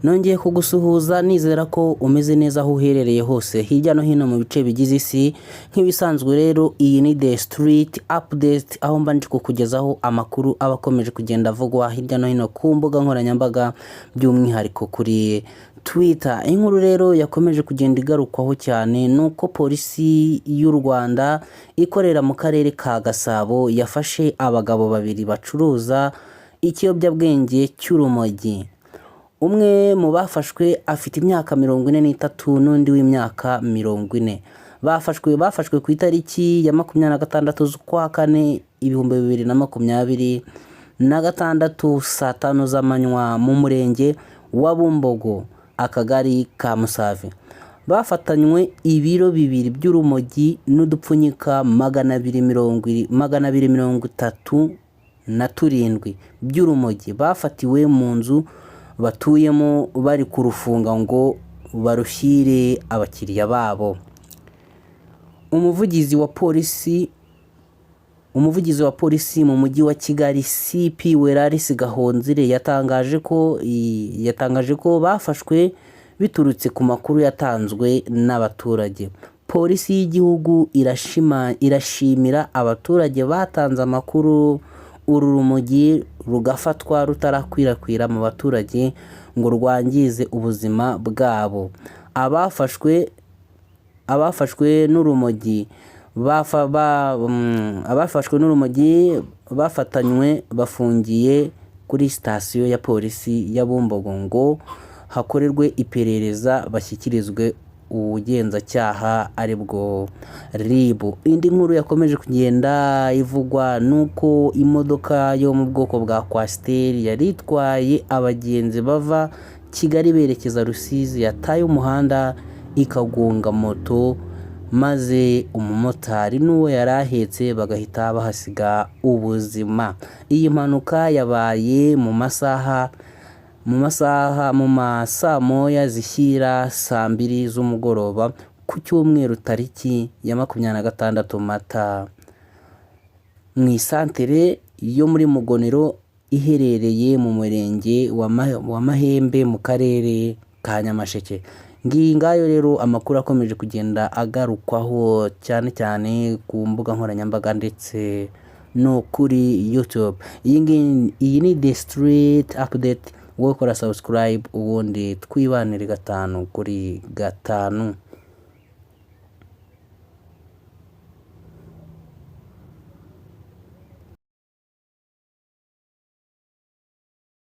Nongeye kugusuhuza nizera ko umeze neza aho uherereye hose hirya no hino mu bice bigize isi. Nk'ibisanzwe rero, iyi ni The Street Update, aho mba ndi kukugezaho amakuru aba akomeje kugenda avugwa hirya no hino ku mbuga nkoranyambaga, by'umwihariko kuri Twitter. Inkuru rero yakomeje kugenda igarukwaho cyane ni uko Polisi y'u Rwanda ikorera mu Karere ka Gasabo yafashe abagabo babiri bacuruza ikiyobyabwenge cy'urumogi. Umwe mu bafashwe afite imyaka 43 n'undi w'imyaka 40. Bafashwe ku itariki ya 26 z'ukwa kane 2026 saa 5 z'amanywa mu Murenge wa Bumbogo, Akagari ka Musave. Bafatanywe ibiro 2 by'urumogi n'udupfunyika 237 by'urumogi. Bafatiwe mu nzu batuyemo bari kurufunga ngo barushyire abakiriya babo. Umuvugizi wa Polisi mu Mujyi wa Kigali, CP Weraris Gahonzire, yatangaje ko bafashwe biturutse ku makuru yatanzwe n'abaturage. Polisi y'igihugu irashimira abaturage batanze amakuru, uru rumogi rugafatwa rutarakwirakwira mu baturage ngo rwangize ubuzima bwabo. Abafashwe n'urumogi bafatanywe bafungiye kuri sitasiyo ya Polisi ya Bumbogo ngo hakorerwe iperereza, bashyikirizwe ubugenzacyaha, aribwo RIB. Indi nkuru yakomeje kugenda ivugwa ni uko imodoka yo mu bwoko bwa Coaster yari itwaye abagenzi bava Kigali berekeza Rusizi yataye umuhanda ikagonga moto, maze umumotari n'uwo yari ahetse bagahita bahasiga ubuzima. Iyi mpanuka yabaye mu masaha mu ma saa 1 zishyira saa 2 z'umugoroba ku cyumweru, tariki ya 26 Mata, mu isantere yo muri Mugonero iherereye mu Murenge wa Mahembe mu Karere ka Nyamasheke. Ngiyi ngayo rero amakuru akomeje kugenda agarukwaho cyane cyane ku mbuga nkoranyambaga ndetse no kuri YouTube. Iyi ni The Street Update. Wowe kora subscribe, ubundi twibanire gatanu kuri gatanu.